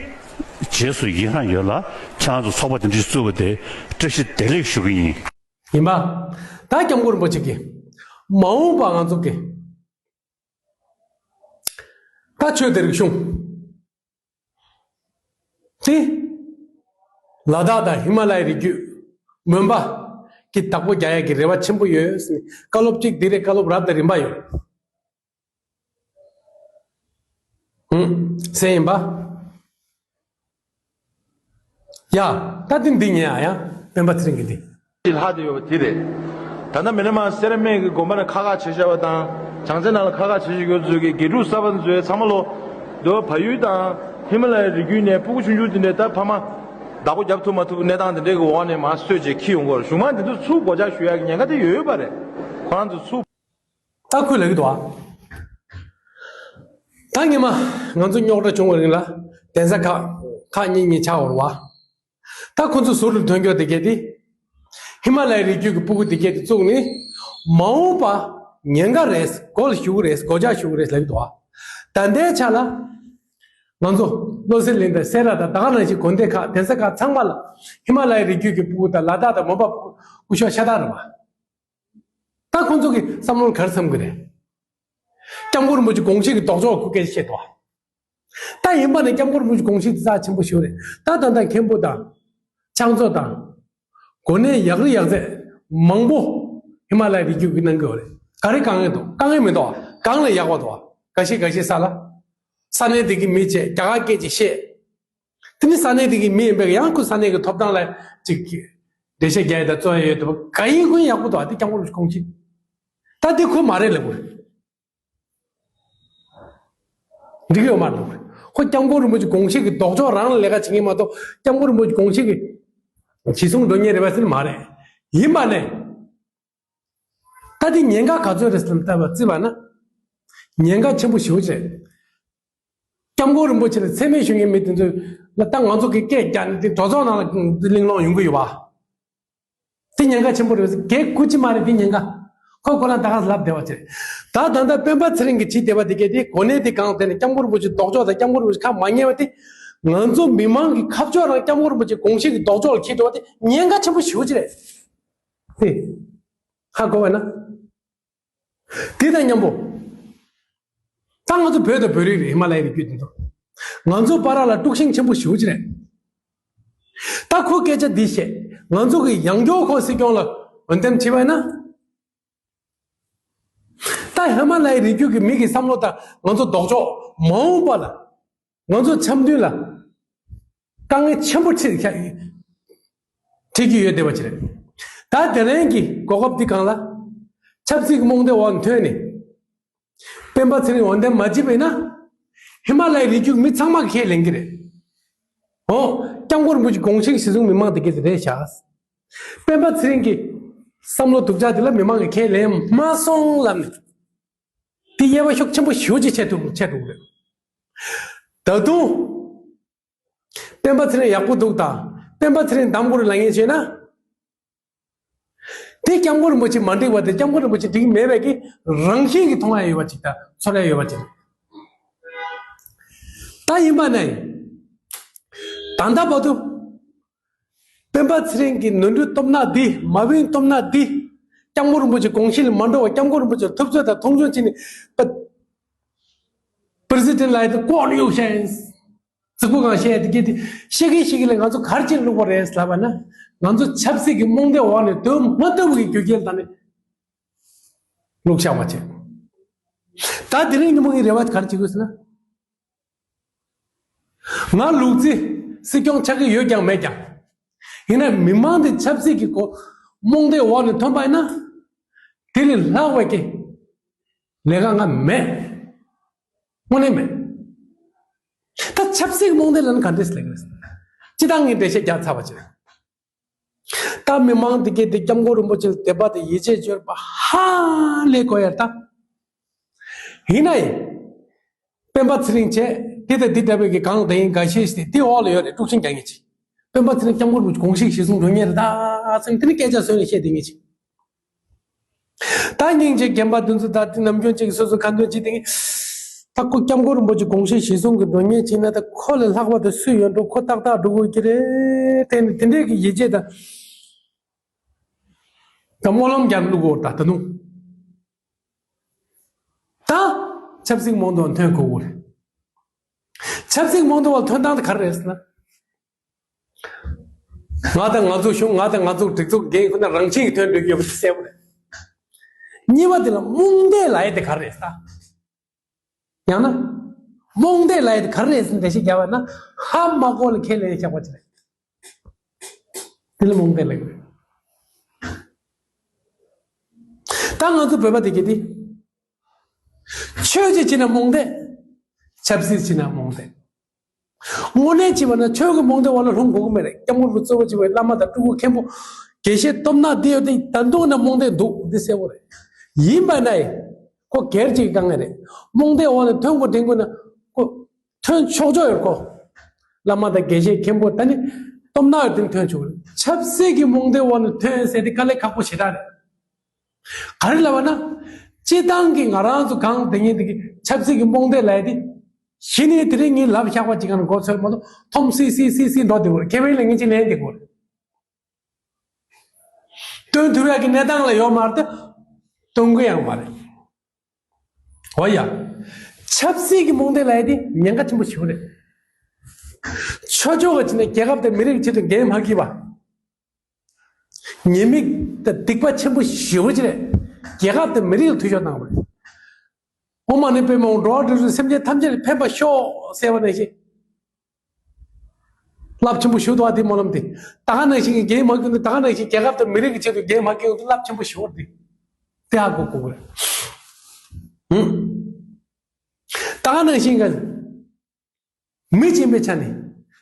རྗེས་སུ་ཡི་རང་ཡོད་ལ་ཁྱེད་རང་ཚོ་ཚོགས་པ་དེ་འདྲ་བཙུགས་པ་དེ་བཀྲ་ཤིས་བདེ་ལེགས་ཞུ་གི་ཡིན། ཡིན་པ། ད་སྐྱབས་མགོན་རིན་པོ་ཆེ་གིས་མ་འོངས་པ་ང་ཚོ་གི་ད་ཆོས་དང་རིག་གཞུང་དེ་ལ་དྭགས་དང་ཧི་མ་ལ་ཡའི་རི་རྒྱུད་མོན་པ་གི་བདག་པོ་རྒྱག་ཡག་གི་རེ་བ་ཆེན་པོ་ཡོད་ཟེར་ནས་བཀའ་སློབ་གཅིག་འདི་རེད། བཀའ་སློབ་རབ་དང་རིམ་པ་ཡོད། ཧུམ། ཟེར་ཡིན་པ། ཡ། ད་དེ་འདི་ཉན་ཨ་ཡ། སྤེན་པ་ཚེ་རིང་གི་འདི། ལྷག་བསྡད་ཡོད་པ་དེ་རེད། ད་ལྟ་མི་ནི་མ་སེ་ར་སྨད་ཀྱི་དགོན་པ་ནས་ཁ་ཁ་བྱེད་བཞག་པ་དང་། བྱང་རྩེ་ནང་ལ་ཁ་ཁ་བྱེད་བཞག་ཡོད་ཚོད་ཀྱི་དགེ་ཕྲུག་གསར་པ་ཚོས་ཚང་མ་ལོ། འདི་བ་བལ་ཡུལ་དང་ཧི་མ་ལ་ཡའི་རི་རྒྱུད་ནས་སྤུ་གུ་ཆུང་ཆུང་དེ་འདྲས་ད་ཕ་མ་བདག་པོ་རྒྱབ་ཐུབ་མ་ཐུབ་གནས་སྟངས་དེ་འདྲས་ཀྱི་འོག་ནས་མར་གསོས་བྱས་འཁྱེར་ཡོང་གི་ཡོད་རེད། གཞུང་མང་དེ་ཚོ་ཚུར་སྒོ་ལྕགས་གཞུ་ཡག་གི་ཉེན་ཁ་དེ་ཡོད་ཡོད་པ་རེད། ཁོ་རང་ཚོ་ཚུར། ད་ཁོས་ལབ་ཀྱི་འདུག་ཨ། ད་སྔོན་མ་ང་ཚོ་རྙོག་དྲ་བྱུང་བའི་རིང་ལ་གདན་ས་ཁག་ཁག་གཉིས་གཉིས་ཆགས་ཡོད་རེད་བ། ད་ཁོ་ཚོ་ཟུར་དུ་ཐོན་རྒྱུ་དེ་གས་དེ། ཧི་མ་ལ་ཡའི་རི་རྒྱུད་ཀྱི་སྤུ་གུ་དེ་གས་དེ་བཙུགས་ནས་མ་འོངས་པ་ཉེན་ཁ་རེད། སྒོ་ལ་ཞུགས་རེད། སྒོ་ལྕགས་ཞུགས་རེད་ལབ་ཀྱི་འདུག་ཨ། ད་ལྟའི་ཆ་ལ་ང་ཚོ་བློ་གསལ་གླིང་དང་སེ་ར་དང་ད་ག་ནང་བཞིན་དགོན་སྡེ་ཁག་གདན་ས་ཁག་ཚང་མ་ལ་ཧི་མ་ལ་ཡའི་རི་རྒྱུད་ཀྱི་སྤུ་གུ་དང་ལ་དྭགས་དང་མོན་པ་སྤུ་གུ་ཤོར་ཤ་སྟག་རེད་བ། ད་ཁོང་ཚོ་གི་བསམ་བློ་ག་རེ་འཚམ་གི་རེད། སྐྱབས་མགོན་རིན་པོ་ཆེ་དགོངས་གཞི་གི་ལྡོག་ཕྱོགས་ཁོ་སྐད་ཆ་བཤད་འདུག་ད་ཡིན་པ་ནི་སྐྱབས་མགོན་རིན་པོ་ཆེ་དགོངས་གཞི་དེ་རྩ་ཆེན་པོ་ཞིག་རེད། ད་ད་ལྟ་མཁན་པོ་དང་། ཕྱག་མཛོད་དང་། གོ་གནས་ཡག་རི་ཡག་ཚད་མང་པོ་ཧི་མ་ལ་ཡའི་རི་རྒྱུད་ཀྱི་གནང་གི་ཡོད་རེད། ག་རེ་དཀའ་ངལ་འདུག་དཀའ་ངལ་མི་འདུག་གང་ལས་ཡག་པ་འདུག་ག་ཤེད་ག་ཤེད་ས་ལ། ས་གནས་དེ་གི་མི་བྱས་རྒྱ་གར་སྐད་ཅིག་བཤད། དེ་ནི་ས་གནས་དེ་གི་མི་ཡིན་པས་ཡང་ཁོ་ས་གནས་ཀྱི་ཐོབ་ཐང་ལ་ཅིག་འགྲེལ་བཤད་རྒྱག་ཡ་དང་རྩོད་ཡ་ཡོད་དུས་ག་ཡིན་ཁོ་ཡག་པོ་འདུག་ཨ་དེ་སྐྱབས་མགོན་རིན་པོ་ཆེ་དགོངས་གཞི། ད་དེ་ཁོ་མ་རེད་ལབ་དགོས་རེད། འགྲིག་ཡོད་མ་རེད་ལབ་དགོས་རེད། ཁོ་སྐྱབས་མགོན་རིན་པོ་ཆེ་དགོངས་གཞི་གི་ལྡོག་ཕྱོགས་རང་ལ་ལས་ཀ་བྱེད་མཁན་མ་གཏོགས་སྐྱབས་མགོན་རིན་པོ་ཆེ་དགོངས་གཞི་གི་གཞི་བཟུང་འགྲོ་མཁན་རེད་པ་ཟེར་ན་མ་རེད། ཡིན་པ་ནས། ད་དེ་ཉེན་ཁ་ག་ཚོད་རེད་ཟེར་ལབ་བརྩིས་པ་ན། ཉེན་ཁ་ཆེན་པོ་ཞེ་པོ་ཅིག་རེད། སྐྱབས་མགོན་རིན་པོ་ཆེ་ལ་མཚན་སྨད་ཞུ་མཁན་མི་དེ་ཚོ་ལ་ད་ང་ཚོ་གི་སྐད་རྒྱག་ནས་དེ་གྲོས་ཚོགས་ནང་ལ་གླེང་སློང་ཡོང་གི་ཡོད་པ། དེ་ཉེན་ཁ་ཆེན་པོ་རེད་ཟེར་གལ་ཁུ་ཅི་མ་རེད་དེ་ཉེན་ཁ། ཁོ་ཁོ་རང་ད་ག་ལབ་བསྡད་པ་ཅིག་རེད། ད་ད་ལྟ་སྤེན་པ་ཚེ་རིང་གིས་བྱས་བསྡད་པ་དེ་གལ་ཏེ་གོ་གནས་དེ་གང་དེ་ནས་སྐྱབས་མགོན་རིན་པོ་ཆེ་ལྡོག་ཕྱོགས་དང་སྐྱབས་མགོན་རིན་པོ་ཆེ་ཁ་མ་ཉན་པ་དེ། ང་ཚོ་མི་མང་གི་ཁ་ཕྱོགས་རང་སྐྱབས་མགོན་རིན་པོ་ཆེ་དགོངས་གཞི་གི་ལྡོག་ཕྱོགས་ལ་འཁྱེར་འགྲོ་བ་དེ་ཉེན་ཁ་ཆེན་པོ་ཞེ་པོ་ཅིག་རེད། དེ། ཧ་གོ་བས་ན། དེ་དང་མཉམ་པོ། ད་ང་ཚོ་བོད་དང་བོད་རིགས་རེད། ཧི་མ་ལ་ཡའི་རི་རྒྱུད་དེ་ཚོ། ང་ཚོ་བར་ལ་དཀྲུག་ཤིང་ཆེན་པོ་ཞེ་པོ་ཅིག་རེད། ད་ཁོ་སྐད་ཆ་འདི་བཤད། ང་ཚོ་གི་ཡང་སྐྱོར་ཁོ་སྲིད་སྐྱོང་ལ་འོས་འདེམས་བྱས་པ་ཡིན་ན། ད་ཧི་མ་ལ་ཡའི་རི་རྒྱུད་ཀྱི་མི་གི་བསམ་བློ་དང་ང་ཚོ་ལྡོག་ཕྱོགས་མ་འོངས་པ་ལ། ང་ཚོ་འཆམ་མཐུན་ལ་དཀའ་ངལ་ཆེན་པོ་འཕྲད་འཕྲད་ཀྱི་ཡོད་བསྡད་པ་ཅིག་རེད། ད་དེ་རིང་གི་གོ་སྐབས་འདི་སྒང་ལ་ཆབ་སྲིད་ཀྱི་རྨོངས་དད་འོག་ནས་ཐོན་ནས་སྤེན་པ་ཚེ་རིང་འོས་འདེམས་མ་བྱས་པ་ཡིན་ན། ཧི་མ་ལ་ཡའི་རི་རྒྱུད་མི་ཚང་མ་ཁས་ལེན་གྱི་རེད། འོ། སྐྱབས་མགོན་རིན་པོ་ཆེ་དགོངས་གཞི་གཞི་བཟུང་མི་མང་དེ་གས་དེ་རེད་ཤག་སྤེན་པ་ཚེ་རིང་གི་བསམ་བློ་སྡུག་ཅག་དེ་ལ་མི་མང་གིས་ཁས་ལེན་མ་སོང་ལབ་ནས། དེ་དབྱེ་བ་ཤུགས་ཆེན་པོ་ཞེ་པོ་ཅིག་ཕྱེ་ཐུབ་ཕྱེ་ཐུབ་རེད། ད་དུང་། སྤེན་པ་ཚེ་རིང་ཡག་པོ་འདུག་དང་སྤེན་པ་ཚེ་རིང་གདམ་དགོས་རེད་ལབ་མཁན་བྱས་ན། དེ་སྐྱབས་མགོན་རིན་པོ་ཆེ་མ་འགྲིག་པ་དེ་སྐྱབས་མགོན་རིན་པོ་ཆེ་འགྲིག་མེད་པའི་གི་རང་བཞིན་གྱི་མཐོང་ཡ་ཡོད་པ་ཅིག་དང་ཚོར་ཡ་ཡོད་པ་ཅིག་ད་ཡིན་པ་ནས་ད་ལྟ་བར་དུ་སྤེན་པ་ཚེ་རིང་གི་ནོར་འཁྲུལ་སྟོབས་ན་འདི་མ་བུན་སྟོབས་ན་འདི་སྐྱབས་མགོན་རིན་པོ་ཆེ་དགོངས་གཞི་ལ་མ་འགྲོ་བ་སྐྱབས་མགོན་རིན་པོ་ཆེ་ཐུབ་ཚོད་དང་མཐོང་ཆུང་བྱས་ནས་པ་པྲེ་སི་ཌེན་ལ་ཡི་དེ་ལྐོག་ནས་གཡུག་བཞག་ཡིན། རྫིག་པོ་གང་བཤད་དེ་གི་དེ་ཤེས་ཀྱི་ཤེས་ཀྱི་ལས་ང་ཚོ་ག་རེ་བྱས་བླུགས་པ་རེད་ལབ་པ་ན། ང་ཚོ་ཆབ་སྲིད་ཀྱི་རྨོངས་དད་འོག་ནས་སྡོད་མ་ཐུབ་པའི་རྒྱུ་རྐྱེན་དང་ནི་བླུགས་བཞག་པ་བྱས། ད་དེ་རིང་ཉིན་མོ་ངའི་རེ་བ་ག་རེ་བྱེད་དགོས་ཟེར་ན། ང་ལུག་རྫི་སྲིད་སྐྱོང་ཆགས་ཀྱི་ཡོད་ཀྱང་མེད་ཀྱང་། ཡིན་ན་མི་མང་དེ་ཆབ་སྲིད་ཀྱི་སྒོ་རྨོངས་དད་འོག་ནས་ཐོན་པ་ཡིན་ན། དེ་ལས་ལྷག་པའི་གི་ལས་ཀ་ང་མེད། དངོས་གནས་མེད། ད་ཆབ་སྲིད་རྨོངས་དད་ལ་ནི་ག་འདྲས་ལས་ཀ་རེད། སྤྱི་བཏང་གི་འགྲེལ་བཤད་རྒྱག་ཚར་བ་བྱས། ད་མི་མང་འདི་གས་འདི་སྐྱབས་མགོན་རིན་པོ་ཆེ་ལ་དད་པ་དང་ཡིད་ཆེས་བཅོལ་བ་ཧ་ལས་དགོས་ཡ་ད། ཡིན་ན་ཡང་། སྤེན་པ་ཚེ་རིང་བྱས་འདི་དང་འདི་འདྲ་བའི་གི་གང་དེ་ཡིན་འགའ་ཤས་ཤིག་དེ་འོག་ལ་ཡོད་རེད། དཀྲུག་ཤིང་རྒྱག་མཁན་ཅིག་སྤེན་པ་ཚེ་རིང་སྐྱབས་མགོན་རིན་པོ་ཆེ་དགོངས་གཞི་གཞིར་བཟུང་འགྲོ་མཁན་རེད་ད་ཟེར་ནས་དེ་ནི་སྐད་ཆ་བཟོས་ནས་བཤད་བསྡད་མཁན་ཅིག་ད་སྙིང་རྗེ་རྒན་པ་འདི་ཚོ་ད་དེ་ནམ་རྒྱུན་ཅིག་སོ་སོ་ཁ་འདོན་བྱེད་དེ། ད་ཁོ་སྐྱབས་མགོན་རིན་པོ་ཆེ་དགོངས་གཞི་གཞིར་བཟུང་གི་འགྲོ་མཁན་ཅིག་ན་ད་ཁོ་ལས་ལྷག་པ་དེ་སུ་ཡོད་འགྲོ། ཁོ་ཏག་ཏག་འགྲོ་དགོས་ཀྱི་རེད་དེ་ནི་དེ་འདྲས་ཀྱི་ཡིད་ཆེས་དང་། ད་སྨོན་ལམ་རྒྱག་བླུག་གོ་ད་ད་དུང་། ད་ཆབ་སྲིད་རྨོངས་དད་འཐོན་དགོས་ཀྱི་རེད། ཆབ་སྲིད་རྨོངས་དད་བ་ལ་ཐོན་སྟངས་དེ་ག་རེ་རེད་ཟེར་ན། ང་དང་ང་ཚོ་གཞུང་ང་དང་ང་ཚོ་སྒྲིག་འཛུགས་འགན་ཁུར་ན་རང་བཞིན་གྱིས་ཐོན་འགྲོ་གི་ཡོད་པ་དེ་གསལ་པོ་རེད། གཉིས་པ་དེ་ལ་རྨོངས་དད་ལབ་ཡས་དེ་ག་རེ་རེད་ཟེར་ད། ཡང་ན། རྨོངས་དད་ལབ་ཡས་དེ་ག་རེ་རེད་ཟེར་འགྲེལ་བཤད་རྒྱག་པ་ན་ཧ་མ་གོ་ལ་ཁས་ལེན་བཞག་པ་ཅི་རེད། དེ་ལ་རྨོངས་དད་ལབ་ཡོད། ད་ང་ཚོ་བོད་པ་དེ་གི་དེ། ཆོས་ཀྱི་ཕྱི་ན་རྨོངས་དད། ཆབ་སྲིད་ཕྱི་ན་རྨོངས་དད། དངོས་གནས་བྱས་པ་ན་ཆོས་ཀྱི་རྨོངས་དད་འོག་ལ་ལྷུང་དགོས་ཀྱི་མེད་རེད། སྐྱབས་མགོན་རིན་པོ་ཆེ་གཙོ་བོ་བྱས་པའི་བླ་མ་དང་སྤྲུལ་སྐུ་མཁན་པོ། དགེ་བཤེས་སྟོབས་ན་འདི་ཡོད་དེ་ད་དུང་ན་རྨོངས་དད་འདུག་འདི་གསལ་པོ་རེད། ཡིན་པ་ན་ཡང་ཁོ་སྒེར་གཅིག་གི་དཀའ་ངལ་རེད། རྨོངས་དད་འོག་ནས་ཐོན་དགོས་དྲན་དགོས་ན་ཁོ་ཐོན་ཆོག་ཆོག་ཡོད་ཁོ། བླ་མ་དང་དགེ་བཤེས་མཁན་པོ་ད་ནི་སྟོབས་ན་ཡོད་དེ་ཐོན་ཆོག་རེད། ཆབ་སྲིད་ཀྱི་རྨོངས་དད་འོག་ནས་ཐོན་ཟེར་དེ་དཀའ་ལས་ཁག་པོ་ཞེ་དྲག་རེད། ག་རེ་ལབ་པ་ན། སྤྱི་བཏང་གི་ང་རང་ཚོ་གང་དེ་ངེས་དེ་གི་ཆབ་སྲིད་ཀྱི་རྨོངས་དད་ལབ་ཡས་དེ། གཞི་ནས་དེ་རིང་ངས་ལབ་བཞག་པ་ཅིག་གང་གོ་ཚོད་མ་གཏོགས་ཐོམ་སི་སི་སི་སི་འགྲོ་བསྡད་ཡོད་རེད། ཁེ་ཕན་ལ་ངེས་ཅིག་ལེན་བསྡད་ཡོད་རེད། སྟོན་ཐུབ་ཡག་གི་གནས་སྟངས་ལ་ཡོད་མ་རེད་དེ། སྟོན་གི་ཡང་མ་རེད། འོ་ཡ། ཆབ་སྲིད་ཀྱི་རྨོངས་དད་ལབ་ཡས་དེ་ཉེན་ཁ་ཆེན་པོ་ཞིག་རེད། ཆོས་ཕྱོགས་ཀྱི་ཆ་ནས་རྒྱལ་ཁབ་དང་མི་རིགས་ཀྱི་ཆེད་དུ་འགན་མ་འཁྱེར་བ། ཉེས་དམིགས་དང་སྡིག་པ་ཆེན་པོ་ཞེ་པོ་ཅིག་རེད། རྒྱལ་ཁབ་དང་མི་རིགས་ལ་འཐུས་ཤོར་བཏང་བ་རེད། ཨོཾ་མ་ཎི་པདྨེ་ཧཱུྃ། འགྲོ་བ་རིགས་དྲུག་སེམས་ཅན་ཐམས་ཅད་ལ་ཕན་པར་ཤོག་ཟེར་བ་ནང་བཞིན། རླབས་ཆེན་པོ་ཞེ་པོ་འདུག་ཨ། དེ་སྨོན་ལམ་དེ། ད་ག་ནང་བཞིན་གྱི་འགན་མ་འཁྱེར་ན་ད་ག་ནང་བཞིན་རྒྱལ་ཁབ་དང་མི་རིགས་ཀྱི་ཆེད་དུ་འགན་མ་འཁྱེར་ཡོང་དུས་རླབས་ཆེན་པོ་ཞེ་པོ་རེད། དེ་ཧ་གོ་དགོས་ཀྱི་རེད། ཧུམ། ད་ག་ནང་བཞིན་གྱི། མི་ཅན་པའི་ཆ་ནས།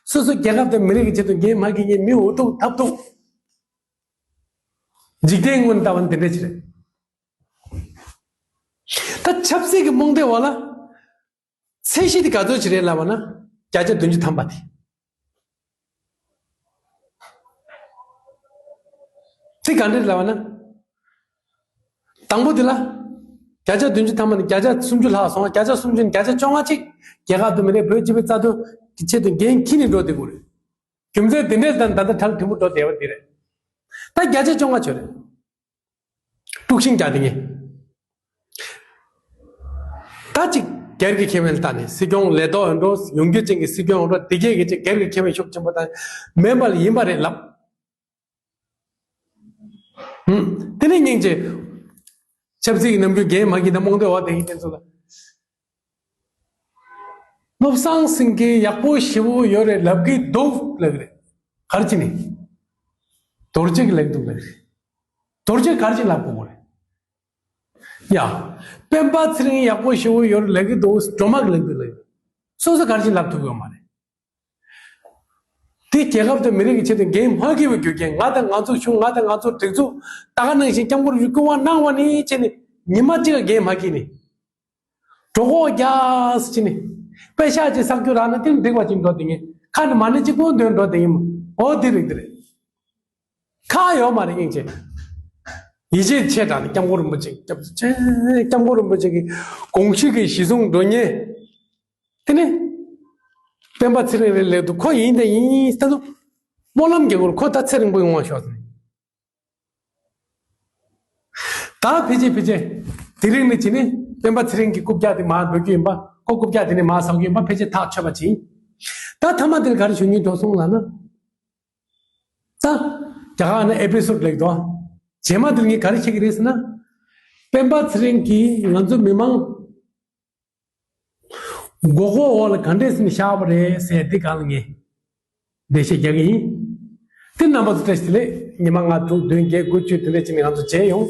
སོ་སོ་རྒྱལ་ཁབ་དང་མི་རིགས་ཀྱི་ཆེད་དུ་འགན་མ་འཁྱེར་མཁན་མི་འུ་ཐུག་ཐབ་ཐུག་འཇིག་རྟེན་ངོས་ནས་ལྟ་བ་ནི་དེ་འདྲ་ཅིག་རེད། ད་ཆབ་སྲིད་ཀྱི་རྨོངས་དད་འོག་ལ། ཚད་གཞི་དེ་ག་ཚོད་ཅིག་རེད་ལབ་པ་ན། བརྒྱ་ཆ་བདུན་ཅུ་ཐམ་པ་དེ། དེ་ག་འདྲ་རེད་ལབ་པ་ན། དང་པོ་དེ་ལ། བརྒྱ་ཆ་བདུན་ཅུ་ཐམ་པ་ནས་བརྒྱ་ཆ་སུམ་ཅུ་ལྷག་སོང་། བརྒྱ་ཆ་སུམ་ཅུ་ནས་བརྒྱ་ཆ་བཅོ་ལྔ་ཅིག་རྒྱལ་ཁབ་དང་མི་རིགས་བོད་སྤྱི་པའི་རྩ་དོན་གྱི་ཆེད་དུ་འགན་འཁྱེར་ནས་འགྲོ་བསྡད་ཀྱི་ཡོད་རེད། རྒྱུ་མཚན་དེ་འདྲས་དང་ད་ལྟ་གྲལ་མཐུན་པོ་འགྲོ་བསྡད་པ་འདི་རེད། ད་བརྒྱ་ཆ་བཅོ་ལྔ་ཆོད་རེད། དཀྲུག་ཤིང་རྒྱག་བསྡད་མཁན། ད་ཅིག་སྒེར་གྱི་ཁེ་ཕན་ལ་བལྟས་ནས་སྲིད་སྐྱོང་ལས་ཐོག་ཡིན་འགྲོ། ཡོངས་རྒྱུ་ཅན་གྱི་སྲིད་སྐྱོང་ཡིན་འགྲོ། དེ་གས་ཀྱི་ཅིག་སྒེར་གྱི་ཁེ་ཕན་ཤུགས་ཆེན་པོ་དང་མེད་པ་ལ་ཡིན་པ་རེད་ལབ། ཧུམ། དེ་ནས་སྙིང་རྗེ། ཆབ་སྲིད་ཀྱི་ནམ་རྒྱུན་འགན་མ་འཁྱེར་ན་རྨོངས་དད་འོག་དེ་ཡིན་དེ་ཚོ་ལ། བློ་བཟང་སེང་གེ་ཡག་པོ་ཞེ་པོ་ཡོད་རེད་ལབ་ཀྱི་འདུག་ལབ་ཀྱི་རེད། ག་རེ་བྱས་ནས། རྡོ་རྗེ་གིས་ལབ་ཀྱི་འདུག་ལབ་ཀྱི་རེད། རྡོ་རྗེ་ག་རེ་བྱས་ལབ་དགོས་ཀྱི་རེད། ཡ། སྤེན་པ་ཚེ་རིང་ཡག་པོ་ཞེ་པོ་ཡོད་རེད་ལབ་ཀྱི་འདུག་སྒྲོལ་མ་གིས་ལབ་ཀྱི་འདུག་ལབ་ཀྱི་རེད། སོ་སོ་ག་རེ་བྱས་ལབ་ཐུབ་ཀྱི་ཡོད་མ་རེད། དེ་རྒྱལ་ཁབ་དང་མི་རིགས་ཀྱི་ཆེད་དུ་འགན་མ་འཁྱེར་བའི་རྒྱུ་རྐྱེན། ང་དང་ང་ཚོ་གཞུང་། ང་དང་ང་ཚོ་སྒྲིག་འཛུགས། ད་ག་ནང་བཞིན་སྐྱབས་མགོན་རིན་པོ་ཆེས་སྐུ་དབང་གནང་བ་ནས་བྱས་ནས་ཉི་མ་གཅིག་ལ་འགན་མ་འཁྱེར་ནས། གྲོད་ཁོག་རྒྱགས་བྱས་ནས། པེ་ཤག་ཅིག་བསགས་རྒྱུ་རག་ན་དེ་ལ་འགྲིག་པ་ཅིག་འགྲོ་བསྡད་མཁན། ཁ་ནས་མ་ཎི་གཅིག་པོ་འདོན་འགྲོ་བསྡད་མཁན། འོ་དེ་རིགས་དེ་རེད། ཁག་ཡོད་མ་རེད་སྙིང་རྗེ། ཡིད་ཆེས་ཆེ་དྲགས་ནས་སྐྱབས་མགོན་རིན་པོ་ཆེ། སྐྱབས་ཆེ། སྐྱབས་མགོན་རིན་པོ་ཆེ་གི་དགོངས་གཞི་གི་གཞི་བཟུང་འགྲོ་མཁན། དེ་ནི། སྤེན་པ་ཚེ་རིང་རེད་ལབ་འདུག་ཁོ་ཡིན་དང་ཡིན་ད་དུང་སྨོན་ལམ་རྒྱག་དགོས། ཁོ་ད་ཚེ་རིང་པོ་ཡོང་བ་ཤོག་ཟེར། ད་ཕལ་ཆེར་ཕལ་ཆེར་དེ་རིང་ནས་བྱས་ནས་སྤེན་པ་ཚེ་རིང་གི་རྐུབ་བཀྱག་དེ་མར་འབོད་རྒྱུ་ཡིན་པ། ཁོ་རྐུབ་བཀྱག་དེ་ནས་མར་ཟག་རྒྱུ་ཡིན་པ་ཕལ་ཆེར་ཐག་ཆོད་པ་ཅིག་ད་མཐའ་མ་དེར་ག་རེ་ཞུ་སྙིང་འདོད་སོང་ལབ་ན། ད་རྒྱ་གར་ནས་ཨེ་པི་སོ་ཌི་ལེགས་དོ། རྗེས་མ་དེར་ངས་ག་རེ་བཤད་ཀྱི་རེད་ཟེར་ན། སྤེན་པ་ཚེ་རིང་གིས་ང་ཚོ་མི་མང་། མགོ་སྐོར་འོག་ལ་ག་འདྲས་ཟེར་ནས་བཞག་པ་རེད་ཟེར་འདི་གང་ལ་ངས་འགྲེལ་བཤད་རྒྱག་གི་ཡིན། དེ་རྣམ་པ་ཚོ་བཀྲ་ཤིས་བདེ་ལེགས། ཉི་མ་ལྔ་དྲུག་བདུན་བརྒྱད་དགུ་བཅུ་དེ་འདྲས་ཅིག་ནས་ང་ཚོ་མཇལ་ཡོང་།